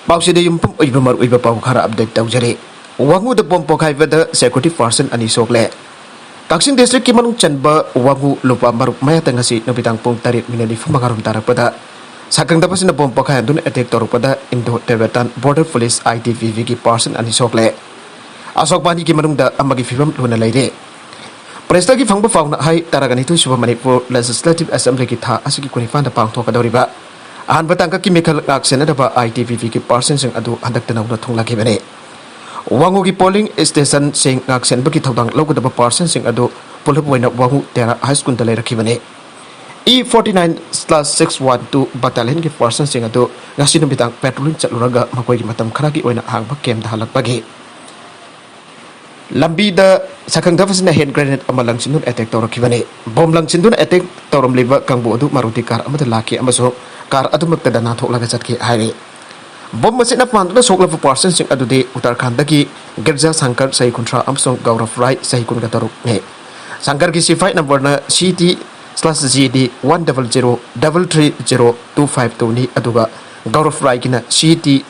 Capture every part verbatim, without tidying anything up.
ꯄꯥꯎꯁꯤꯗ ꯌꯨꯝꯐꯝ ꯑꯣꯏꯕ ꯃꯔꯨꯑꯣꯏꯕ ꯄꯥꯎ ꯈꯔ ꯑꯞꯗꯦꯠ ꯇꯧꯖꯔꯤ꯫ ꯋꯥꯉꯨꯗ ꯕꯣꯝ ꯄꯣꯈꯥꯏꯕꯗ ꯁꯦꯀ꯭ꯌꯨꯔꯤꯇꯤ ꯄꯥꯔꯁꯟ ꯑꯅꯤ ꯁꯣꯛꯂꯦ꯫ ꯀꯛꯆꯤꯡ ꯗꯤꯁꯇ꯭ꯔꯤꯛꯀꯤ ꯃꯅꯨꯡ ꯆꯟꯕ ꯋꯥꯉꯨ ꯂꯨꯄꯥ ꯃꯔꯨꯛ ꯃꯌꯥꯗ ꯉꯁꯤ ꯅꯨꯃꯤꯗꯥꯡ ꯄꯨꯡ ꯇꯔꯦꯠ ꯃꯤꯅꯠ ꯅꯤꯐꯨ ꯃꯉꯥꯔꯣꯝ ꯇꯥꯔꯛꯄꯗ ꯁꯛꯈꯪꯗꯕꯁꯤꯅ ꯕꯣꯝ ꯄꯣꯈꯥꯏꯍꯟꯗꯨꯅ ꯑꯦꯇꯦꯛ ꯇꯧꯔꯛꯄꯗ ꯏꯟꯗꯣ ꯇꯦꯕꯦꯇꯥꯟ ꯕꯣꯔꯗꯔ ꯄꯨꯂꯤꯁ, ITBP ꯒꯤ ꯄꯥꯔꯁꯟ ꯑꯅꯤ ꯁꯣꯛꯂꯦ꯫ ꯑꯁꯣꯛꯄ ꯑꯅꯤꯒꯤ ꯃꯅꯨꯡꯗ ꯑꯃꯒꯤ ꯐꯤꯕꯝ ꯂꯨꯅ ꯂꯩꯔꯦ꯫ ꯄ꯭ꯔꯦꯁꯇꯒꯤ ꯐꯪꯕ ꯄꯥꯎꯅ ꯍꯥꯏ, ꯇꯔꯥꯅꯤꯊꯣꯏ ꯁꯨꯕ ꯃꯅꯤꯄꯨꯔ ꯂꯦꯖꯤꯁꯂꯦꯇꯤꯚ ꯑꯦꯁꯦꯝꯕ꯭ꯂꯤꯒꯤ ꯊꯥ ꯑꯁꯤꯒꯤ ꯀꯨꯟꯅꯤꯄꯥꯟꯗ ꯄꯥꯡꯊꯣꯛꯀꯗꯧꯔꯤꯕ ꯑꯍꯥꯟꯕ ꯇꯥꯡꯀꯛꯀꯤ ꯃꯤꯈꯜ ꯉꯥꯛ ꯁꯦꯟꯅꯅꯕ ITBP ꯒꯤ ꯄꯥꯔꯁꯟꯁꯤꯡ ꯑꯗꯨ ꯍꯟꯗꯛꯇ ꯅꯧꯅ ꯊꯨꯡꯂꯈꯤꯕꯅꯤ꯫ ꯋꯥꯉꯨꯒꯤ ꯄꯣꯂꯤꯡ ꯁ꯭ꯇꯦꯁꯟꯁꯤꯡ ꯉꯥꯛ ꯁꯦꯟꯕꯒꯤ ꯊꯧꯗꯥꯡ ꯂꯧꯒꯗꯕ ꯄꯥꯔꯁꯟꯁꯤꯡ ꯑꯗꯨ ꯄꯨꯂꯞ ꯑꯣꯏꯅ ꯋꯥꯉꯨ ꯇꯦꯔꯥ ꯍꯥꯏ ꯁ꯭ꯀꯨꯜꯗ ꯂꯩꯔꯛꯈꯤꯕꯅꯤ꯫ E forty nine slash six one two battalionꯒꯤ ꯄꯥꯔꯁꯟꯁꯤꯡ ꯑꯗꯨ ꯉꯁꯤ ꯅꯨꯃꯤꯗꯥꯡ ꯄꯦꯇ꯭ꯔꯣꯂꯤꯡ ꯆꯠꯂꯨꯔꯒ ꯃꯈꯣꯏꯒꯤ ꯃꯇꯝ ꯈꯔꯒꯤ ꯑꯣꯏꯅ ꯑꯍꯥꯡꯕ ꯀꯦꯝꯗ ꯍꯜꯂꯛꯄꯒꯤ ꯂꯝꯕꯤꯗ ꯁꯛꯈꯪꯗꯕꯁꯤꯡꯅ ꯍꯦꯟ ꯒ꯭ꯔꯦꯅꯦꯗ ꯑꯃ ꯂꯪꯁꯤꯟꯗꯨꯅ ꯑꯦꯇꯦꯛ ꯇꯧꯔꯛꯈꯤꯕꯅꯤ꯫ ꯕꯣꯝ ꯂꯪꯁꯤꯟꯗꯨꯅ ꯑꯦꯇꯦꯛ ꯇꯧꯔꯝꯂꯤꯕ ꯀꯥꯡꯕꯨ ꯑꯗꯨ ꯃꯥꯔꯨꯇꯤ ꯀꯥꯔ ꯑꯃꯗ ꯂꯥꯛꯈꯤ ꯑꯃꯁꯨꯡ ꯀꯥꯔ ꯑꯗꯨꯃꯛꯇꯗ ꯅꯥꯟꯊꯣꯛꯂꯒ ꯆꯠꯈꯤ ꯍꯥꯏꯔꯤ꯫ ꯕꯣꯝ ꯑꯁꯤꯅ ꯄꯥꯟꯗꯨꯅ ꯁꯣꯛꯂꯕ ꯄꯥꯔꯁꯟꯁꯤꯡ ꯑꯗꯨꯗꯤ ꯎꯠꯇꯔꯈꯥꯟꯗꯒꯤ ꯒꯤꯔꯖꯥ ꯁꯪꯀꯔ, ꯆꯍꯤ ꯀꯨꯟꯊ꯭ꯔꯥ, ꯑꯃꯁꯨꯡ ꯒꯧꯔꯕ ꯔꯥꯏ, ꯆꯍꯤ ꯀꯨꯟꯒ ꯇꯔꯨꯛꯅꯤ꯫ ꯁꯪꯀꯔꯒꯤ ꯁꯤꯐꯥꯏ ꯅꯝꯕꯔꯅ C T slash G D one double zero double three zero two five twoꯅꯤ, ꯑꯗꯨꯒ ꯒꯧꯔꯕ ꯔꯥꯏꯒꯤꯅ C T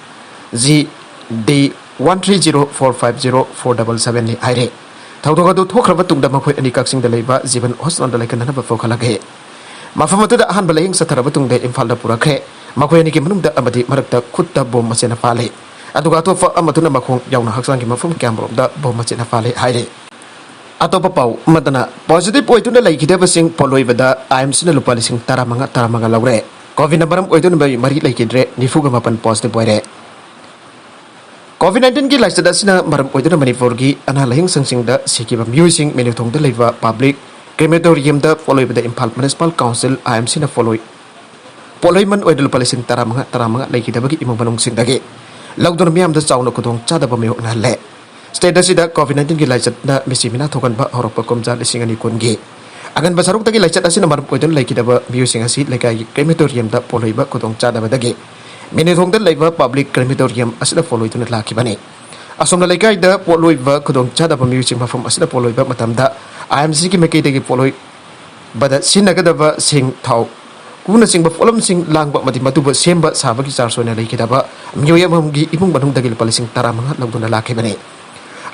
G D one three zero four five zero four double sevenꯅꯤ ꯍꯥꯏꯔꯦ꯫ ꯊꯧꯗꯣꯛ ꯑꯗꯨ ꯊꯣꯛꯈ꯭ꯔꯕ ꯇꯨꯡꯗ ꯃꯈꯣꯏ ꯑꯅꯤ ꯀꯛꯆꯤꯡꯗ ꯂꯩꯕ ꯖꯤꯕꯟ ꯍꯣꯁꯄꯤꯇꯥꯜꯗ ꯂꯥꯌꯦꯡꯅꯅꯕ ꯄꯨꯈꯠꯂꯛꯈꯤ꯫ ꯃꯐꯝ ꯑꯗꯨꯗ ꯑꯍꯥꯟꯕ ꯂꯥꯌꯦꯡ ꯆꯠꯊꯔꯕ ꯇꯨꯡꯗ ꯏꯝꯐꯥꯜꯗ ꯄꯨꯔꯛꯈ꯭ꯔꯦ꯫ ꯃꯈꯣꯏ ꯑꯅꯤꯒꯤ ꯃꯅꯨꯡꯗ ꯑꯃꯗꯤ ꯃꯔꯛꯇ ꯈꯨꯠꯇ ꯕꯣꯝ ꯃꯆꯦꯠꯅ ꯄꯥꯜꯂꯤ, ꯑꯗꯨꯒ ꯑꯇꯣꯞꯄ ꯑꯃꯗꯨꯅ ꯃꯈꯣꯡ ꯌꯥꯎꯅ ꯍꯛꯆꯥꯡꯒꯤ ꯃꯐꯝ ꯀꯌꯥꯃꯔꯣꯝꯗ ꯕꯣꯝ ꯃꯆꯦꯠꯅ ꯄꯥꯜꯂꯤ ꯍꯥꯏꯔꯤ꯫ ꯑꯇꯣꯞꯄ ꯄꯥꯎ ꯑꯃꯗꯅ, ꯄꯣꯖꯤꯇꯤꯚ ꯑꯣꯏꯗꯨꯅ ꯂꯩꯈꯤꯗꯕꯁꯤꯡ ꯄꯣꯠꯂꯣꯏꯕꯗ ꯑꯥꯏꯑꯦꯝꯁꯤꯅ ꯂꯨꯄꯥ ꯂꯤꯁꯤꯡ ꯇꯔꯥꯃꯉꯥ, ꯇꯔꯥꯃꯉꯥ ꯂꯧꯔꯦ꯫ ꯀꯣꯚꯤꯗꯅ ꯃꯔꯝ ꯑꯣꯏꯗꯨꯅ ꯃꯤꯑꯣꯏ ꯃꯔꯤ ꯂꯩꯈꯤꯗ꯭ꯔꯦ, ꯅꯤꯐꯨꯒ ꯃꯥꯄꯟ ꯄꯣꯖꯤꯇꯤꯚ ꯑꯣꯏꯔꯦ꯫ ꯀꯣꯚꯤꯗ ꯅꯥꯏꯟꯇꯤꯟꯒꯤ ꯂꯥꯏꯆꯠ ꯑꯁꯤꯅ ꯃꯔꯝ ꯑꯣꯏꯗꯨꯅ ꯃꯅꯤꯄꯨꯔꯒꯤ ꯑꯅꯥ ꯂꯥꯌꯦꯡ ꯁꯪꯁꯤꯡꯗ ꯁꯤꯈꯤꯕ ꯃꯤꯑꯣꯏꯁꯤꯡ ꯃꯤꯅꯨꯊꯣꯡꯗ ꯂꯩꯕ ꯄꯕ꯭ꯂꯤꯛ ꯀ꯭ꯔꯦꯃꯦꯇꯣꯔꯤꯌꯝꯗ ꯄꯣꯠꯂꯣꯏꯕꯗ ꯏꯝꯐꯥꯜ ꯃ꯭ꯌꯨꯅꯤꯁꯤꯄꯥꯜ ꯀꯥꯎꯟꯁꯤꯜ, ꯑꯥꯏꯑꯦꯝꯁꯤꯅ ꯄꯣꯠꯂꯣꯏ, ꯄꯣꯠꯂꯣꯏꯃꯟ ꯑꯣꯏꯅ ꯂꯨꯄꯥ ꯂꯤꯁꯤꯡ ꯇꯔꯥꯃꯉꯥ, ꯇꯔꯥꯃꯉꯥ ꯂꯩꯈꯤꯗꯕꯒꯤ ꯏꯃꯨꯡ ꯃꯅꯨꯡꯁꯤꯡꯗꯒꯤ ꯂꯧꯗꯨꯅ ꯃꯤꯌꯥꯝꯗ ꯆꯥꯎꯅ ꯈꯨꯗꯣꯡ ꯆꯥꯗꯕ ꯃꯥꯌꯣꯛꯅꯍꯜꯂꯦ꯫ ꯁ꯭ꯇꯦꯠ ꯑꯁꯤꯗ ꯀꯣꯚꯤꯗ ꯅꯥꯏꯟꯇꯤꯟꯒꯤ ꯂꯥꯏꯆꯠꯅ ꯃꯤꯁꯤ ꯃꯤꯅꯥ ꯊꯣꯛꯍꯟꯕ ꯍꯧꯔꯛꯄ ꯀꯨꯝꯖꯥ ꯂꯤꯁꯤꯡ ꯑꯅꯤ ꯀꯨꯟꯒꯤ ꯑꯉꯟꯕ ꯁꯔꯨꯛꯇꯒꯤ ꯂꯥꯏꯆꯠ ꯑꯁꯤꯅ ꯃꯔꯝ ꯑꯣꯏꯗꯨꯅ ꯂꯩꯈꯤꯗꯕ ꯃꯤꯑꯣꯏꯁꯤꯡ ꯑꯁꯤ ꯂꯩꯀꯥꯏꯒꯤ ꯀ꯭ꯔꯦꯃꯦꯇꯣꯔꯤꯌꯝꯗ ꯄꯣꯠꯂꯣꯏꯕ ꯈꯨꯗꯣꯡ ꯆꯥꯗꯕꯗꯒꯤ ꯃꯤꯅꯨꯊꯣꯡꯗ ꯂꯩꯕ ꯄꯕ꯭ꯂꯤꯛ ꯀ꯭ꯔꯦꯃꯦꯇꯣꯔꯤꯌꯝ ꯑꯁꯤꯗ ꯄꯣꯠꯂꯣꯏꯗꯨꯅ ꯂꯥꯛꯈꯤꯕꯅꯤ꯫ ꯑꯁꯣꯝꯅ ꯂꯩꯀꯥꯏꯗ ꯄꯣꯠꯂꯣꯏꯕ ꯈꯨꯗꯣꯡ ꯆꯥꯗꯕ ꯃꯤꯑꯣꯏꯁꯤꯡ ꯃꯐꯝ ꯑꯁꯤꯗ ꯄꯣꯠꯂꯣꯏꯕ ꯃꯇꯝꯗ ꯑꯥꯏꯑꯦꯝꯁꯤꯒꯤ ꯃꯥꯏꯀꯩꯗꯒꯤ ꯄꯣꯠꯂꯣꯏꯕꯗ ꯁꯤꯖꯤꯟꯅꯒꯗꯕ ꯁꯤꯡ, ꯊꯥꯎ, ꯄꯨꯅꯆꯤꯡꯕ ꯄꯣꯠꯂꯝꯁꯤꯡ ꯂꯥꯡꯕ ꯑꯃꯗꯤ ꯃꯗꯨꯕꯨ ꯁꯦꯝꯕ ꯁꯥꯕꯒꯤ ꯆꯥꯔꯖ ꯑꯣꯏꯅ ꯂꯩꯈꯤꯗꯕ ꯃꯤꯑꯣꯏ ꯑꯃꯃꯝꯒꯤ ꯏꯃꯨꯡ ꯃꯅꯨꯡꯗꯒꯤ ꯂꯨꯄꯥ ꯂꯤꯁꯤꯡ ꯇꯔꯥꯃꯉꯥ ꯂꯧꯗꯨꯅ ꯂꯥꯛꯈꯤꯕꯅꯤ꯫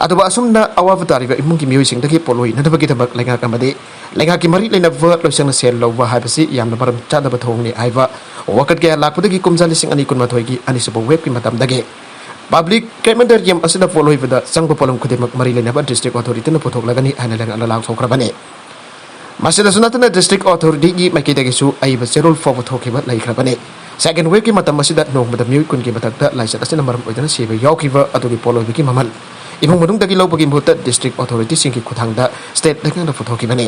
ꯑꯗꯨꯕꯨ ꯑꯁꯨꯝꯅ ꯑꯋꯥꯕ ꯇꯥꯔꯤꯕ ꯏꯃꯨꯡꯒꯤ ꯃꯤꯑꯣꯏꯁꯤꯡꯗꯒꯤ ꯄꯣꯠꯂꯣꯏ ꯏꯟꯅꯅꯕꯒꯤꯗꯃꯛ ꯂꯩꯉꯥꯛ ꯑꯃꯗꯤ ꯂꯩꯉꯥꯛꯀꯤ ꯃꯔꯤ ꯂꯩꯅꯕ ꯂꯣꯏꯁꯪꯅ ꯁꯦꯜ ꯂꯧꯕ ꯍꯥꯏꯕꯁꯤ ꯌꯥꯝꯅ ꯃꯔꯝ ꯆꯥꯗꯕ ꯊꯧꯑꯣꯡꯅꯤ ꯍꯥꯏꯕ ꯋꯥꯀꯠ ꯀꯌꯥ ꯂꯥꯛꯄꯗꯒꯤ ꯀꯨꯝꯖꯥ ꯂꯤꯁꯤꯡ ꯑꯅꯤ ꯀꯨꯟꯃꯥꯊꯣꯏꯒꯤ ꯑꯅꯤꯁꯨꯕ ꯋꯦꯕꯀꯤ ꯃꯇꯝꯗꯒꯤ ꯄꯕ꯭ꯂꯤꯛ ꯀ꯭ꯔꯦꯃꯦꯟꯗꯔꯤꯌꯝ ꯑꯁꯤꯗ ꯄꯣꯠꯂꯣꯏꯕꯗ ꯆꯪꯕ ꯄꯣꯠꯂꯝ ꯈꯨꯗꯤꯡꯃꯛ ꯃꯔꯤ ꯂꯩꯅꯕ ꯗꯤꯁꯇ꯭ꯔꯤꯛ ꯑꯣꯊꯣꯔꯤꯇꯤꯅ ꯄꯨꯊꯣꯛꯂꯒꯅꯤ ꯍꯥꯏꯅ ꯂꯩꯉꯥꯛꯅ ꯂꯥꯎꯊꯣꯛꯈ꯭ꯔꯕꯅꯤ꯫ ꯃꯁꯤꯗꯁꯨ ꯅꯠꯇꯅ ꯗꯤꯁꯇ꯭ꯔꯤꯛ ꯑꯣꯊꯣꯔꯤꯇꯤꯒꯤ ꯃꯥꯏꯀꯩꯗꯒꯤꯁꯨ ꯑꯏꯕ ꯆꯦꯔꯣꯜ ꯐꯥꯎꯕ ꯊꯣꯛꯈꯤꯕ ꯂꯩꯈ꯭ꯔꯕꯅꯤ꯫ ꯁꯦꯀꯦꯟ ꯋꯦꯕꯀꯤ ꯃꯇꯝ ꯑꯁꯤꯗ ꯅꯣꯡꯃꯗ ꯃꯤꯑꯣꯏ ꯀꯨꯟꯒꯤ ꯃꯊꯛꯇ ꯂꯥꯏꯆꯠ ꯑꯁꯤꯅ ꯃꯔꯝ ꯑꯣꯏꯗꯨꯅ ꯁꯤꯕ ꯌꯥꯎꯈꯤꯕ ꯑꯗꯨꯒꯤ ꯄꯣꯠꯂꯣꯏꯕꯒꯤ ꯃꯃꯜ ꯏꯃꯨꯡ ꯃꯅꯨꯡꯗꯒꯤ ꯂꯧꯕꯒꯤ ꯃꯍꯨꯠꯇ ꯗꯤꯁꯇ꯭ꯔꯤꯛ ꯑꯣꯊꯣꯔꯤꯇꯤꯁꯤꯡꯒꯤ ꯈꯨꯠꯊꯥꯡꯗ ꯁ꯭ꯇꯦꯠ ꯂꯩꯉꯥꯛꯅ ꯄꯨꯊꯣꯛꯈꯤꯕꯅꯤ꯫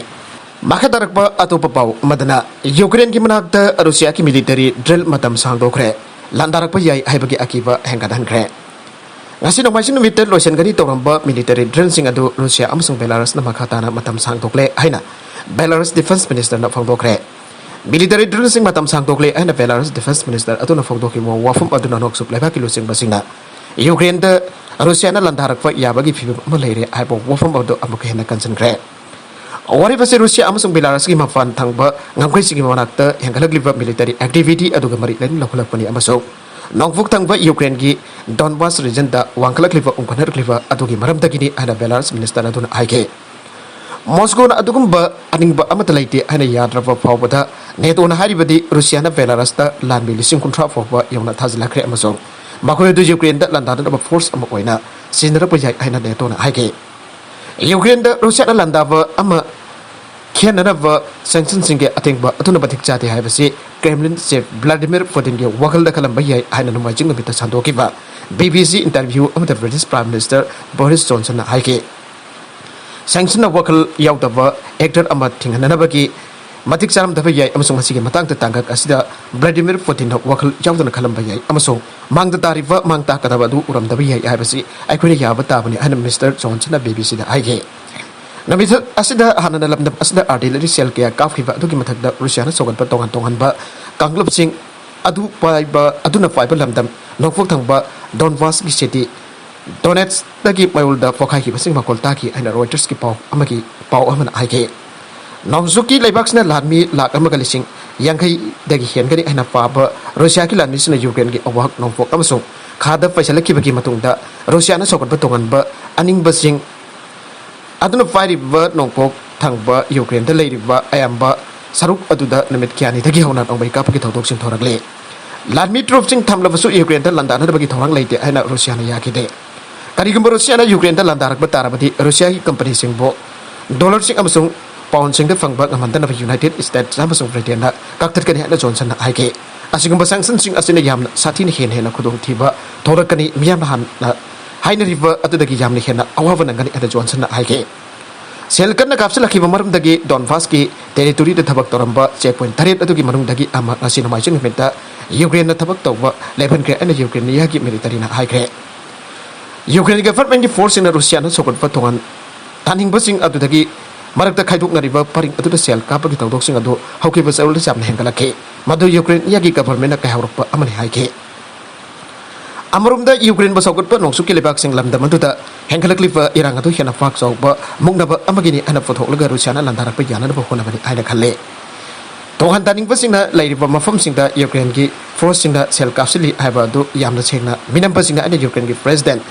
ꯃꯈꯥ ꯇꯥꯔꯛꯄ ꯑꯇꯣꯞꯄ ꯄꯥꯎ ꯑꯃꯗꯅ ꯌꯨꯀ꯭ꯔꯦꯟꯒꯤ ꯃꯅꯥꯛꯇ ꯔꯨꯁꯤꯌꯥꯒꯤ ꯃꯤꯂꯤꯇꯔꯤ ꯗ꯭ꯔꯤꯜ ꯃꯇꯝ ꯁꯥꯡꯗꯣꯛꯈ꯭ꯔꯦ, ꯂꯥꯟꯗꯥꯔꯛꯄ ꯌꯥꯏ ꯍꯥꯏꯕꯒꯤ ꯑꯀꯤꯕ ꯍꯦꯟꯒꯠꯍꯟꯈ꯭ꯔꯦ꯫ ꯉꯁꯤ ꯅꯣꯡꯃꯥꯏꯖꯤꯡ ꯅꯨꯃꯤꯠꯇ ꯂꯣꯏꯁꯤꯟꯒꯅꯤ ꯇꯧꯔꯝꯕ ꯃꯤꯂꯤꯇꯔꯤ ꯗ꯭ꯔꯤꯜꯁꯤꯡ ꯑꯗꯨ ꯔꯨꯁꯤꯌꯥ ꯑꯃꯁꯨꯡ ꯕꯦꯂꯥꯔꯁꯅ ꯃꯈꯥ ꯇꯥꯅ ꯃꯇꯝ ꯁꯥꯡꯗꯣꯛꯂꯦ ꯍꯥꯏꯅ ꯕꯦꯂꯥꯔꯁ ꯗꯤꯐꯦꯟꯁ ꯃꯤꯅꯤꯁꯇꯔꯅ ꯐꯣꯡꯗꯣꯛꯈ꯭ꯔꯦ꯫ ꯃꯤꯂꯤꯇꯔꯤ ꯗ꯭ꯔꯤꯜꯁꯤꯡ ꯃꯇꯝ ꯁꯥꯡꯗꯣꯛꯂꯦ ꯍꯥꯏꯅ ꯕꯦꯂꯥꯔꯁ ꯗꯤꯐꯦꯟꯁ ꯃꯤꯅꯤꯁꯇꯔ ꯑꯗꯨꯅ ꯐꯣꯡꯗꯣꯛꯈꯤꯕ ꯋꯥꯐꯝ ꯑꯗꯨꯅ ꯅꯣꯡꯆꯨꯞ ꯂꯩꯕꯥꯛꯀꯤ ꯂꯨꯆꯤꯡꯕꯁꯤꯡꯅ ꯌꯨꯀ꯭ꯔꯦꯟꯗ ꯔꯨꯁꯤꯌꯥꯅ ꯂꯥꯟꯗꯥꯔꯛꯄ ꯌꯥꯕꯒꯤ ꯐꯤꯕꯝ ꯑꯃ ꯂꯩꯔꯦ ꯍꯥꯏꯕ ꯋꯥꯐꯝ ꯑꯗꯨ ꯑꯃꯨꯛꯀ ꯍꯦꯟꯅ ꯀꯟꯁꯤꯟꯈ꯭ꯔꯦ꯫ ꯋꯥꯔꯦꯞ ꯑꯁꯤ ꯔꯨꯁꯤꯌꯥ ꯑꯃꯁꯨꯡ ꯕꯦꯂꯥꯔꯁꯀꯤ ꯃꯄꯥꯟ ꯊꯪꯕ ꯉꯝꯈꯩꯁꯤꯡꯒꯤ ꯃꯅꯥꯛꯇ ꯍꯦꯟꯒꯠꯂꯛꯂꯤꯕ ꯃꯤꯂꯤꯇꯔꯤ ꯑꯦꯛꯇꯤꯚꯤꯇꯤ ꯑꯗꯨꯒ ꯃꯔꯤ ꯂꯩꯅꯅ ꯂꯧꯈꯠꯂꯛꯄꯅꯤ ꯑꯃꯁꯨꯡ ꯅꯣꯡꯄꯣꯛ ꯊꯪꯕ ꯌꯨꯀ꯭ꯔꯦꯟꯒꯤ ꯗꯣꯟꯕꯥꯁ ꯔꯤꯖꯟꯗ ꯋꯥꯡꯈꯠꯂꯛꯂꯤꯕ ꯎꯝꯈꯠꯅꯔꯛꯂꯤꯕ ꯑꯗꯨꯒꯤ ꯃꯔꯝꯗꯒꯤꯅꯤ ꯍꯥꯏꯅ ꯕꯦꯂꯥꯔꯁ ꯃꯤꯅꯤꯁꯇꯔ ꯑꯗꯨꯅ ꯍꯥꯏꯈꯤ꯫ ꯃꯣꯁꯀꯣꯅ ꯑꯗꯨꯒꯨꯝꯕ ꯑꯅꯤꯡꯕ ꯑꯃꯠꯇ ꯂꯩꯇꯦ ꯍꯥꯏꯅ ꯌꯥꯗ꯭ꯔꯕ ꯐꯥꯎꯕꯗ ꯅꯦꯇꯣꯅ ꯍꯥꯏꯔꯤꯕꯗꯤ ꯔꯨꯁꯤꯌꯥꯅ ꯕꯦꯂꯥꯔꯁꯇ ꯂꯥꯟꯃꯤ ꯂꯤꯁꯤꯡ ꯀꯨꯟꯊ꯭ꯔꯥ ꯐꯥꯎꯕ ꯌꯧꯅ ꯊꯥꯖꯤꯜꯂꯛꯈ꯭ꯔꯦ ꯑꯃꯁꯨꯡ ꯃꯈꯣꯏ ꯑꯗꯨ ꯌꯨꯀ꯭ꯔꯦꯟꯗ ꯂꯥꯟꯗꯥꯅꯅꯕ ꯐꯣꯔꯁ ꯑꯃ ꯑꯣꯏꯅ ꯁꯤꯖꯤꯟꯅꯔꯛꯄ ꯌꯥꯏ ꯍꯥꯏꯅ ꯅꯦꯇꯣꯅ ꯍꯥꯏꯈꯤ꯫ ꯌꯨꯀ꯭ꯔꯦꯟꯗ ꯔꯨꯁꯤꯌꯥꯅ ꯂꯥꯟꯗꯥꯕ ꯑꯃ ꯈꯦꯟꯅꯅꯕ ꯁꯦꯡꯁꯟꯁꯤꯡꯒꯤ ꯑꯊꯤꯡꯕ ꯑꯗꯨꯅ ꯃꯇꯤꯛ ꯆꯥꯗꯦ ꯍꯥꯏꯕꯁꯤ ꯀ꯭ꯔꯦꯝꯂꯤꯟ ꯆꯤꯐ ꯚ꯭ꯂꯥꯗꯤꯃꯤꯔ ꯄꯨꯇꯤꯟꯒꯤ ꯋꯥꯈꯜꯗ ꯈꯜꯂꯝꯕ ꯌꯥꯏ ꯍꯥꯏꯅ ꯅꯣꯡꯃꯥꯏꯖꯤꯡ ꯅꯨꯃꯤꯠꯇ ꯁꯟꯗꯣꯛꯈꯤꯕ ꯕꯤ ꯕꯤ ꯁꯤ ꯏꯟꯇꯔꯚ꯭ꯌꯨ ꯑꯃꯗ ꯕ꯭ꯔꯤꯇꯤꯁ ꯄ꯭ꯔꯥꯏꯝ ꯃꯤꯅꯤꯁꯇꯔ ꯕꯣꯔꯤꯁ ꯖꯣꯟꯁꯟꯅ ꯍꯥꯏꯈꯤ꯫ ꯁꯦꯡꯁꯟꯅ ꯋꯥꯈꯜ ꯌꯥꯎꯗꯕ ꯑꯦꯛꯇꯔ ꯑꯃ ꯊꯤꯡꯍꯟꯅꯅꯕꯒꯤ ꯃꯇꯤꯛ ꯆꯥꯔꯝꯗꯕ ꯌꯥꯏ ꯑꯃꯁꯨꯡ ꯃꯁꯤꯒꯤ ꯃꯇꯥꯡꯗ ꯇꯥꯡꯀꯛ ꯑꯁꯤꯗ ꯚ꯭ꯂꯥꯗꯤꯃꯤꯔ ꯄꯨꯇꯤꯟꯅ ꯋꯥꯈꯜ ꯌꯥꯎꯗꯅ ꯈꯜꯂꯝꯕ ꯌꯥꯏ ꯑꯃꯁꯨꯡ ꯃꯥꯡꯗ ꯇꯥꯔꯤꯕ ꯃꯥꯡ ꯇꯥꯛꯀꯗꯕ ꯑꯗꯨ ꯎꯔꯝꯗꯕ ꯌꯥꯏ ꯍꯥꯏꯕꯁꯤ ꯑꯩꯈꯣꯏꯅ ꯌꯥꯕ ꯇꯥꯕꯅꯤ ꯍꯥꯏꯅ ꯃꯤꯁꯇꯔ ꯖꯣꯟꯁꯟꯅ ꯕꯤ ꯕꯤ ꯁꯤꯗ ꯍꯥꯏꯈꯤ꯫ ꯅꯨꯃꯤꯠ ꯑꯁꯤꯗ ꯍꯥꯟꯅꯅ ꯂꯝꯗꯝ ꯑꯁꯤꯗ ꯑꯥꯔꯇꯤꯂꯔꯤ ꯁꯦꯜ ꯀꯌꯥ ꯀꯥꯞꯈꯤꯕ ꯑꯗꯨꯒꯤ ꯃꯊꯛꯇ ꯔꯨꯁꯤꯌꯥꯅ ꯁꯧꯒꯠꯄ ꯇꯣꯉꯥꯟ ꯇꯣꯉꯥꯟꯕ ꯀꯥꯡꯂꯨꯞꯁꯤꯡ ꯑꯗꯨ ꯄꯥꯏꯕ, ꯑꯗꯨꯅ ꯄꯥꯏꯕ ꯂꯝꯗꯝ ꯅꯣꯡꯄꯣꯛ ꯊꯪꯕ ꯗꯣꯟꯕꯥꯁꯀꯤ ꯁꯤꯇꯤ ꯗꯣꯅꯦꯠꯁꯇꯒꯤ ꯃꯌꯣꯜꯗ ꯄꯣꯈꯥꯏꯈꯤꯕꯁꯤꯡ ꯃꯈꯣꯜ ꯇꯥꯈꯤ ꯍꯥꯏꯅ ꯔꯣꯏꯇꯔꯁꯀꯤ ꯄꯥꯎ ꯑꯃꯒꯤ, ꯄꯥꯎ ꯑꯃꯅ ꯍꯥꯏꯈꯤ꯫ ꯅꯣꯡꯆꯨꯞꯀꯤ ꯂꯩꯕꯥꯛꯁꯤꯅ ꯂꯥꯟꯃꯤ ꯂꯥꯈ ꯑꯃꯒ ꯂꯤꯁꯤꯡ ꯌꯥꯡꯈꯩꯗꯒꯤ ꯍꯦꯟꯒꯅꯤ ꯍꯥꯏꯅ ꯄꯥꯕ ꯔꯨꯁꯤꯌꯥꯒꯤ ꯂꯥꯟꯃꯤꯁꯤꯡꯅ ꯌꯨꯀ꯭ꯔꯦꯟꯒꯤ ꯑꯋꯥꯡ ꯅꯣꯡꯄꯣꯛ ꯑꯃꯁꯨꯡ ꯈꯥꯗ ꯄꯩꯁꯤꯜꯂꯛꯈꯤꯕꯒꯤ ꯃꯇꯨꯡꯗ ꯔꯨꯁꯤꯌꯥꯅ ꯁꯧꯒꯠꯄ ꯇꯣꯉꯥꯟꯕ ꯑꯅꯤꯡꯕꯁꯤꯡ ꯑꯗꯨꯅ ꯄꯥꯏꯔꯤꯕ ꯅꯣꯡꯄꯣꯛ ꯊꯪꯕ ꯌꯨꯀ꯭ꯔꯦꯟꯗ ꯂꯩꯔꯤꯕ ꯑꯌꯥꯝꯕ ꯁꯔꯨꯛ ꯑꯗꯨꯗ ꯅꯨꯃꯤꯠ ꯀꯌꯥꯅꯤꯗꯒꯤ ꯍꯧꯅ ꯅꯣꯡꯃꯩ ꯀꯥꯞꯄꯒꯤ ꯊꯧꯗꯣꯛꯁꯤꯡ ꯊꯣꯔꯛꯂꯤ꯫ ꯂꯥꯟꯃꯤ ꯇ꯭ꯔꯨꯞꯁꯤꯡ ꯊꯝꯂꯕꯁꯨ ꯌꯨꯀ꯭ꯔꯦꯟꯗ ꯂꯥꯟꯗꯥꯅꯅꯕꯒꯤ ꯊꯧꯔꯥꯡ ꯂꯩꯇꯦ ꯍꯥꯏꯅ ꯔꯨꯁꯤꯌꯥꯅ ꯌꯥꯈꯤꯗꯦ꯫ ꯀꯔꯤꯒꯨꯝꯕ ꯔꯨꯁꯤꯌꯥꯅ ꯌꯨꯀ꯭ꯔꯦꯟꯗ ꯂꯥꯟꯗꯥꯔꯛꯄ ꯇꯥꯔꯕꯗꯤ ꯔꯨꯁꯤꯌꯥꯒꯤ ꯀꯝꯄꯅꯤꯁꯤꯡꯕꯨ ꯗꯣꯂꯔꯁꯤꯡ ꯑꯃꯁꯨꯡ ꯄꯥꯎꯟꯁꯤꯡꯗ ꯐꯪꯕ ꯉꯝꯍꯟꯗꯅꯕ ꯌꯨꯅꯥꯏꯇꯦꯗ ꯁ꯭ꯇꯦꯠꯁ ꯑꯃꯁꯨꯡ ꯕ꯭ꯔꯤꯇꯦꯟꯅ ꯀꯛꯊꯠꯀꯅꯤ ꯍꯥꯏꯅ ꯖꯣꯟꯁꯟꯅ ꯍꯥꯏꯈꯤ꯫ ꯑꯁꯤꯒꯨꯝꯕ ꯁꯦꯡꯁꯟꯁꯤꯡ ꯑꯁꯤꯅ ꯌꯥꯝꯅ ꯁꯥꯊꯤꯅ ꯍꯦꯟꯅ ꯍꯦꯟꯅ ꯈꯨꯗꯣꯡꯊꯤꯕ ꯊꯣꯛꯂꯛꯀꯅꯤ, ꯃꯤꯌꯥꯝꯅ ꯍꯥꯟꯅ ꯍꯥꯏꯅꯔꯤꯕ ꯑꯗꯨꯗꯒꯤ ꯌꯥꯝꯅ ꯍꯦꯟꯅ ꯑꯋꯥꯕ ꯅꯪꯒꯅꯤ ꯍꯥꯏꯅ ꯖꯣꯟꯁꯟꯅ ꯍꯥꯏꯈꯤ꯫ ꯁꯦꯜ ꯀꯟꯅ ꯀꯥꯞꯁꯤꯜꯂꯛꯈꯤꯕ ꯃꯔꯝꯗꯒꯤ ꯗꯣꯟꯕꯥꯁꯀꯤ ꯇꯦꯔꯤꯇꯣꯔꯤꯗ ꯊꯕꯛ ꯇꯧꯔꯝꯕ ꯆꯦꯛ ꯄꯣꯏꯟꯠ ꯇꯔꯦꯠ ꯑꯗꯨꯒꯤ ꯃꯅꯨꯡꯗꯒꯤ ꯑꯃ ꯉꯁꯤ ꯅꯣꯡꯃꯥꯏꯖꯤꯡ ꯅꯨꯃꯤꯠꯇ ꯌꯨꯀ꯭ꯔꯦꯟꯅ ꯊꯕꯛ ꯇꯧꯕ ꯂꯦꯞꯍꯟꯈ꯭ꯔꯦ ꯍꯥꯏꯅ ꯌꯨꯀ꯭ꯔꯦꯟꯅꯤꯌꯥꯒꯤ ꯃꯤꯂꯤꯇꯔꯤꯅ ꯍꯥꯏꯈ꯭ꯔꯦ꯫ ꯌꯨꯀ꯭ꯔꯦꯟꯒꯤ ꯒꯚꯔꯟꯃꯦꯟꯠꯀꯤ ꯐꯣꯔꯁꯁꯤꯡꯅ ꯔꯨꯁꯤꯌꯥꯅ ꯁꯧꯒꯠꯄ ꯇꯣꯉꯥꯟ ꯇꯥꯅꯤꯡꯕꯁꯤꯡ ꯑꯗꯨꯗꯒꯤ ꯃꯔꯛꯇ ꯈꯥꯏꯗꯣꯛꯅꯔꯤꯕ ꯄꯔꯤꯡ ꯑꯗꯨꯗ ꯁꯦꯜ ꯀꯥꯞꯄꯒꯤ ꯊꯧꯗꯣꯛꯁꯤꯡ ꯑꯗꯨ ꯍꯧꯈꯤꯕ ꯆꯌꯣꯜꯗ ꯌꯥꯝꯅ ꯍꯦꯟꯒꯠꯂꯛꯈꯤ꯫ ꯃꯗꯨ ꯌꯨꯀ꯭ꯔꯦꯟꯅꯤꯌꯥꯒꯤ ꯒꯚꯔꯟꯃꯦꯟꯠꯅ ꯀꯥꯏꯍꯧꯔꯛꯄ ꯑꯃꯅꯤ ꯍꯥꯏꯈꯤ꯫ ꯑꯃꯔꯣꯝꯗ ꯌꯨꯀ꯭ꯔꯦꯟꯕꯨ ꯁꯧꯒꯠꯄ ꯅꯣꯡꯆꯨꯞꯀꯤ ꯂꯩꯕꯥꯛꯁꯤꯡ ꯂꯝꯗꯝ ꯑꯗꯨꯗ ꯍꯦꯟꯒꯠꯂꯛꯂꯤꯕ ꯏꯔꯥꯡ ꯑꯗꯨ ꯍꯦꯟꯅ ꯄꯥꯛ ꯆꯥꯎꯕ ꯃꯨꯛꯅꯕ ꯑꯃꯒꯤꯅꯤ ꯍꯥꯏꯅ ꯄꯨꯊꯣꯛꯂꯒ ꯔꯨꯁꯤꯌꯥꯅ ꯂꯥꯟꯗꯥꯔꯛꯄ ꯌꯥꯅꯅꯕ ꯍꯣꯠꯅꯕꯅꯤ ꯍꯥꯏꯅ ꯈꯜꯂꯤ꯫ ꯇꯣꯉꯥꯟ ꯇꯥꯅꯤꯡꯕꯁꯤꯡꯅ ꯂꯩꯔꯤꯕ ꯃꯐꯝꯁꯤꯡꯗ ꯌꯨꯀ꯭ꯔꯦꯟꯒꯤ ꯐꯣꯔꯁꯁꯤꯡꯅ ꯁꯦꯜ ꯀꯥꯞꯁꯤꯜꯂꯤ ꯍꯥꯏꯕ ꯑꯗꯨ ꯌꯥꯝꯅ ꯁꯦꯡꯅ ꯃꯤꯅꯝꯕꯁꯤꯡꯅ ꯑꯩꯅ ꯌꯨꯀ꯭ꯔꯦꯟꯒꯤ ꯄ꯭ꯔꯦꯁꯤꯗꯦꯟꯠ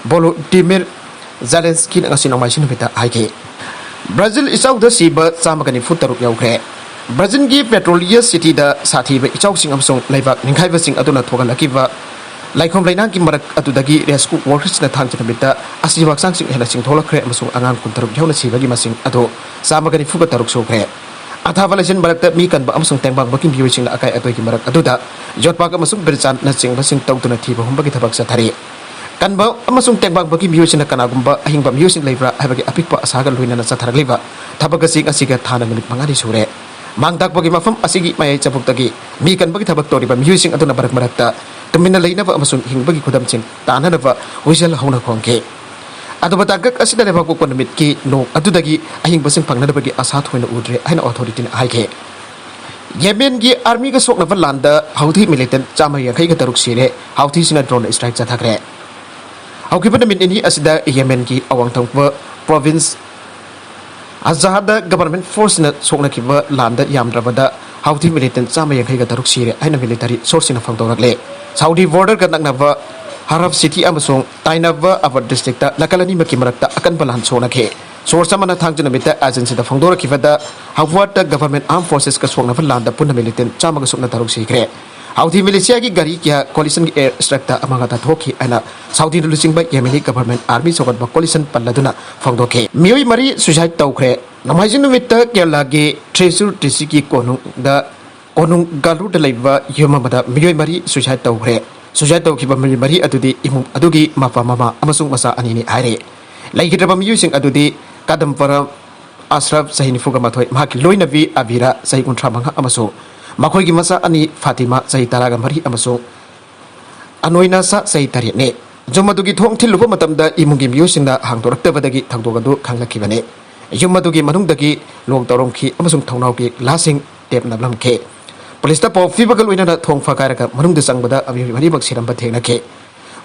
ꯚꯣꯂꯣꯗꯤꯃꯤꯔ ꯖꯦꯂꯦꯟꯁꯀꯤꯅ ꯉꯁꯤ ꯅꯣꯡꯃꯥꯏꯖꯤꯡ ꯅꯨꯃꯤꯠꯇ ꯍꯥꯏꯈꯤ꯫ ꯕ꯭ꯔꯥꯖꯤꯜ ꯏꯆꯥꯎꯗ ꯁꯤꯕ ꯆꯥꯝꯃꯒ ꯅꯤꯐꯨ ꯇꯔꯨꯛ ꯌꯧꯈ꯭ꯔꯦ꯫ ꯕ꯭ꯔꯥꯖꯤꯜꯒꯤ ꯄꯦꯇ꯭ꯔꯣꯂꯤꯌꯁ ꯁꯤꯇꯤꯗ ꯁꯥꯊꯤꯕ ꯏꯆꯥꯎꯁꯤꯡ ꯑꯃꯁꯨꯡ ꯂꯩꯕꯥꯛ ꯅꯤꯡꯈꯥꯏꯕꯁꯤꯡ ꯑꯗꯨꯅ ꯊꯣꯛꯍꯜꯂꯛꯈꯤꯕ ꯂꯩꯈꯣꯝ ꯂꯩꯅꯥꯡꯒꯤ ꯃꯔꯛ ꯑꯗꯨꯗꯒꯤ ꯔꯦꯁꯀ꯭ꯌꯨ ꯋꯥꯔꯀꯔꯁꯅ ꯊꯥꯡꯖ ꯅꯨꯃꯤꯠꯇ ꯑꯁꯤꯕ ꯍꯛꯆꯥꯡꯁꯤꯡ ꯍꯦꯟꯅ ꯆꯤꯡꯊꯣꯛꯂꯛꯈ꯭ꯔꯦ ꯑꯃꯁꯨꯡ ꯑꯉꯥꯡ ꯀꯨꯟꯇꯔꯨꯛ ꯌꯥꯎꯅ ꯁꯤꯕꯒꯤ ꯃꯁꯤꯡ ꯑꯗꯨ ꯆꯥꯝꯃꯒ ꯅꯤꯐꯨꯒ ꯇꯔꯨꯛ ꯁꯨꯈ꯭ꯔꯦ꯫ ꯑꯊꯥꯕ ꯂꯩꯆꯤꯟ ꯃꯔꯛꯇ ꯃꯤ ꯀꯟꯕ ꯑꯃꯁꯨꯡ ꯇꯦꯡꯕꯥꯡꯕꯒꯤ ꯃꯤꯑꯣꯏꯁꯤꯡꯅ ꯑꯀꯥꯏ ꯑꯇꯣꯏꯒꯤ ꯃꯔꯛ ꯑꯗꯨꯗ ꯌꯣꯠꯄꯥꯛ ꯑꯃꯁꯨꯡ ꯕꯤꯔꯆꯥꯟꯅꯆꯤꯡꯕꯁꯤꯡ ꯇꯧꯗꯨꯅ ꯊꯤꯕ ꯍꯨꯝꯕꯒꯤ ꯊꯕꯛ ꯆꯠꯊꯔꯤ꯫ ꯀꯟꯕ ꯑꯃꯁꯨꯡ ꯇꯦꯡꯕꯥꯡꯕꯒꯤ ꯃꯤꯑꯣꯏꯁꯤꯡꯅ ꯀꯅꯥꯒꯨꯝꯕ ꯑꯍꯤꯡꯕ ꯃꯤꯑꯣꯏꯁꯤꯡ ꯂꯩꯕ꯭ꯔꯥ ꯍꯥꯏꯕꯒꯤ ꯑꯄꯤꯛꯄ ꯑꯁꯥꯒ ꯂꯣꯏꯅꯅ ꯆꯠꯊꯔꯛꯂꯤꯕ ꯊꯕꯛ ꯑꯁꯤ ꯉꯁꯤꯒ ꯊꯥꯅ ꯅꯨꯃꯤꯠ ꯃꯉꯥꯅꯤ ꯁꯨꯔꯦ꯫ ꯃꯥꯡ ꯇꯥꯛꯄꯒꯤ ꯃꯐꯝ ꯑꯁꯤꯒꯤ ꯃꯌꯥꯏ ꯆꯕꯨꯛꯇꯒꯤ ꯃꯤ ꯀꯟꯕꯒꯤ ꯊꯕꯛ ꯇꯧꯔꯤꯕ ꯃꯤꯑꯣꯏꯁꯤꯡ ꯑꯗꯨꯅ ꯃꯔꯛ ꯃꯔꯛꯇ ꯇꯨꯃꯤꯟꯅ ꯂꯩꯅꯕ ꯑꯃꯁꯨꯡ ꯍꯤꯡꯕꯒꯤ ꯈꯨꯗꯝꯁꯤꯡ ꯇꯥꯟꯅꯅꯕ ꯋꯤꯁꯦꯜ ꯍꯧꯅ ꯈꯣꯡꯈꯤ꯫ ꯑꯗꯨꯕꯨ ꯇꯥꯡꯀꯛ ꯑꯁꯤꯗ ꯂꯩꯕꯥꯛꯄꯣꯛꯄ ꯅꯨꯃꯤꯠꯀꯤ ꯅꯣꯡ ꯑꯗꯨꯗꯒꯤ ꯑꯍꯤꯡꯕꯁꯤꯡ ꯐꯪꯅꯅꯕꯒꯤ ꯑꯁꯥ ꯊꯣꯏꯅ ꯎꯗ꯭ꯔꯦ ꯍꯥꯏꯅ ꯑꯣꯊꯣꯔꯤꯇꯤꯅ ꯍꯥꯏꯈꯤ꯫ ꯌꯦꯃꯦꯟꯒꯤ ꯑꯥꯔꯃꯤꯒ ꯁꯣꯛꯅꯕ ꯂꯥꯟꯗ ꯍꯧꯊꯤ ꯃꯤꯂꯤꯇꯦꯟ ꯆꯥꯝꯃ ꯌꯥꯡꯈꯩꯒ ꯇꯔꯨꯛ ꯁꯤꯔꯦ, ꯍꯧꯊꯤꯁꯤꯅ ꯗ꯭ꯔꯣꯟ ꯁ꯭ꯇ꯭ꯔꯥꯏꯛ ꯆꯠꯊꯈ꯭ꯔꯦ꯫ ꯍꯧꯈꯤꯕ ꯅꯨꯃꯤꯠ ꯅꯤꯅꯤ ꯑꯁꯤꯗ ꯌꯦꯃꯦꯟꯒꯤ ꯑꯋꯥꯡ ꯊꯪꯕ ꯄ꯭ꯔꯣꯚꯤꯟꯁ ꯑꯖꯥꯗ ꯒꯚꯔꯟꯃꯦꯟꯠ ꯐꯣꯔꯁꯅ ꯁꯣꯛꯅꯈꯤꯕ ꯂꯥꯟꯗ ꯌꯥꯝꯗ꯭ꯔꯕꯗ ꯍꯥꯎꯊꯤ ꯃꯤꯂꯤꯇꯦꯟꯠ ꯆꯥꯝꯃ ꯌꯥꯡꯈꯩꯒ ꯇꯔꯨꯛ ꯁꯤꯔꯦ ꯍꯥꯏꯅ ꯃꯤꯂꯤꯇꯔꯤ ꯁꯣꯔꯁꯁꯤꯡꯅ ꯐꯣꯡꯗꯣꯔꯛꯂꯦ꯫ ꯁꯥꯎꯗꯤ ꯕꯣꯔꯗꯔꯒ ꯅꯛꯅꯕ ꯍꯔꯐ ꯁꯤꯇꯤ ꯑꯃꯁꯨꯡ ꯇꯥꯏꯅꯕ ꯑꯕꯔ ꯗꯤꯁꯇ꯭ꯔꯤꯛꯇ ꯅꯥꯀꯜ ꯑꯅꯤꯃꯛꯀꯤ ꯃꯔꯛꯇ ꯑꯀꯟꯕ ꯂꯥꯟ ꯁꯣꯛꯅꯈꯤ꯫ ꯁꯣꯔꯁ ꯑꯃꯅ ꯊꯥꯡꯖ ꯅꯨꯃꯤꯠꯇ ꯑꯦꯖꯦꯟꯁꯤꯗ ꯐꯣꯡꯗꯣꯔꯛꯈꯤꯕꯗ ꯍꯧꯋꯥꯠꯇ ꯒꯚꯔꯟꯃꯦꯟꯠ ꯑꯥꯔꯝ ꯐꯣꯔꯁꯦꯁꯀ ꯁꯣꯛꯅꯕ ꯂꯥꯟꯗ ꯄꯨꯟꯅ ꯃꯤꯂꯤꯇꯦꯟꯠ ꯆꯥꯝꯃꯒ ꯁꯨꯞꯅ ꯇꯔꯨꯛ ꯁꯤꯈ꯭ꯔꯦ꯫ ꯍꯥꯎꯊꯤ ꯃꯤꯂꯤꯁꯤꯌꯥꯒꯤ ꯒꯥꯔꯤ ꯀꯌꯥ ꯀꯣꯂꯤꯁꯟꯒꯤ ꯑꯦꯌꯔ ꯁ꯭ꯇ꯭ꯔꯥꯏꯛꯇ ꯑꯃꯥꯡ ꯑꯇꯥ ꯊꯣꯛꯈꯤ ꯍꯥꯏꯅ ꯁꯥꯎꯗꯤꯅ ꯂꯨꯆꯤꯡꯕ ꯌꯦꯃꯦꯅꯤ ꯒꯚꯔꯟꯃꯦꯟꯠ ꯑꯥꯔꯃꯤ ꯆꯥꯎꯈꯠꯄ ꯀꯣꯂꯤꯁꯟ ꯄꯜꯂꯗꯨꯅ ꯐꯣꯡꯗꯣꯛꯈꯤ꯫ ꯃꯤꯑꯣꯏ ꯃꯔꯤ ꯁꯨꯏꯁꯥꯏꯗ ꯇꯧꯈ꯭ꯔꯦ꯫ ꯅꯣꯡꯃꯥꯏꯖꯤꯡ ꯅꯨꯃꯤꯠꯇ ꯀꯦꯔꯂꯥꯒꯤ ꯊ꯭ꯔꯤꯁꯨꯔ ꯗꯤꯁꯇ꯭ꯔꯤꯛꯀꯤ ꯀꯣꯅꯨꯡꯗ, ꯀꯣꯅꯨꯡꯒꯥꯂꯨꯔꯗ ꯂꯩꯕ ꯌꯨꯝ ꯑꯃꯗ ꯃꯤꯑꯣꯏ ꯃꯔꯤ ꯁꯨꯏꯁꯥꯏꯗ ꯇꯧꯈ꯭ꯔꯦ꯫ ꯁꯨꯏꯁꯥꯏꯗ ꯇꯧꯈꯤꯕ ꯃꯤꯑꯣꯏ ꯃꯔꯤ ꯑꯗꯨꯗꯤ ꯏꯃꯨꯡ ꯑꯗꯨꯒꯤ ꯃꯄꯥ, ꯃꯃꯥ ꯑꯃꯁꯨꯡ ꯃꯆꯥ ꯑꯅꯤꯅꯤ ꯍꯥꯏꯔꯦ꯫ ꯂꯩꯈꯤꯗ꯭ꯔꯕ ꯃꯤꯑꯣꯏꯁꯤꯡ ꯑꯗꯨꯗꯤ ꯀꯥꯗꯝꯄꯔꯝ ꯑꯁ꯭ꯔꯐ, ꯆꯍꯤ ꯅꯤꯐꯨꯒ ꯃꯥꯊꯣꯏ, ꯃꯍꯥꯛꯀꯤ ꯂꯣꯏꯅꯕꯤ ꯑꯕꯤꯔꯥ, ꯆꯍꯤ ꯀꯨꯟꯊ꯭ꯔꯥ ꯃꯉꯥ, ꯑꯃꯁꯨꯡ ꯃꯈꯣꯏꯒꯤ ꯃꯆꯥ ꯑꯅꯤ ꯐꯥꯇꯤꯃꯥ, ꯆꯍꯤ ꯇꯔꯥꯒ ꯃꯔꯤ, ꯑꯃꯁꯨꯡ ꯑꯅꯣꯏꯅꯥꯁꯥ, ꯆꯍꯤ ꯇꯔꯦꯠꯅꯤ꯫ ꯌꯨꯝ ꯑꯗꯨꯒꯤ ꯊꯣꯡ ꯊꯤꯜꯂꯨꯕ ꯃꯇꯝꯗ ꯏꯃꯨꯡꯒꯤ ꯃꯤꯑꯣꯏꯁꯤꯡꯅ ꯍꯥꯡꯗꯣꯔꯛꯇꯕꯗꯒꯤ ꯊꯧꯗꯣꯛ ꯑꯗꯨ ꯈꯪꯂꯛꯈꯤꯕꯅꯤ꯫ ꯌꯨꯝ ꯑꯗꯨꯒꯤ ꯃꯅꯨꯡꯗꯒꯤ ꯂꯣꯛ ꯇꯧꯔꯝꯈꯤ ꯑꯃꯁꯨꯡ ꯊꯣꯡꯅꯥꯎꯒꯤ ꯒ꯭ꯂꯥꯁꯁꯤꯡ ꯇꯦꯞ ꯅꯞꯂꯝꯈꯤ꯫ ꯄꯨꯂꯤꯁꯇ ꯄꯥꯎ ꯄꯤꯕꯒ ꯂꯣꯏꯅꯅ ꯊꯣꯡ ꯐꯥꯀꯥꯏꯔꯒ ꯃꯅꯨꯡꯗ ꯆꯪꯕꯗ ꯃꯤꯑꯣꯏ ꯃꯔꯤꯃꯛ ꯁꯤꯔꯝꯕ ꯊꯦꯡꯅꯈꯤ꯫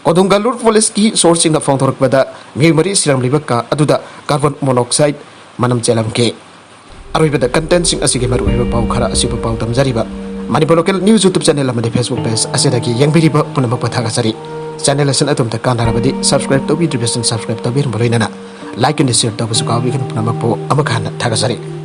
ꯀꯣꯗꯨꯡꯒꯥꯂꯨꯔ ꯄꯨꯂꯤꯁꯀꯤ ꯁꯣꯔꯁꯁꯤꯡꯅ ꯐꯣꯡꯗꯣꯔꯛꯄꯗ ꯃꯤꯑꯣꯏ ꯃꯔꯤ ꯁꯤꯔꯝꯂꯤꯕ ꯀꯥ ꯑꯗꯨꯗ ꯀꯥꯔꯕꯣꯟ ꯃꯣꯅꯣꯛꯁꯥꯏꯗ ꯃꯅꯝ ꯆꯦꯜꯂꯝꯈꯤ꯫ ꯑꯔꯣꯏꯕꯗ ꯀꯟꯇꯦꯟꯠꯁꯤꯡ ꯑꯁꯤꯒꯤ ꯃꯔꯨꯑꯣꯏꯕ ꯄꯥꯎ ꯈꯔ ꯑꯁꯤꯕꯨ ꯄꯥꯎ ꯇꯝꯖꯔꯤꯕ Manipur local news YouTube channel ꯑꯃꯗꯤ ꯐꯦꯁꯕꯨꯛ ꯄꯦꯖ ꯑꯁꯤꯗꯒꯤ ꯌꯦꯡꯕꯤꯔꯤꯕ ꯄꯨꯝꯅꯃꯛꯄꯨ ꯊꯥꯒꯠꯆꯔꯤ꯫ ꯆꯦꯅꯦꯜ ꯑꯁꯤꯅ ꯑꯗꯣꯝꯗ ꯀꯥꯟꯅꯔꯕꯗꯤ ꯁꯕꯁꯀ꯭ꯔꯥꯏꯕ ꯇꯧꯕꯤꯗ꯭ꯔꯤꯕꯁꯤꯡ ꯁꯕꯁꯀ꯭ꯔꯥꯏꯕ ꯇꯧꯕꯤꯔꯝꯕ ꯂꯣꯏꯅꯅ ꯂꯥꯏꯛ ꯑꯃꯗꯤ ꯁꯤꯌꯔ ꯇꯧꯕꯁꯨ ꯀꯥꯎꯕꯤꯒꯅꯨ꯫ ꯄꯨꯝꯅꯃꯛꯄꯨ ꯑꯃꯨꯛ ꯍꯟꯅ ꯊꯥꯒꯠꯆꯔꯤ꯫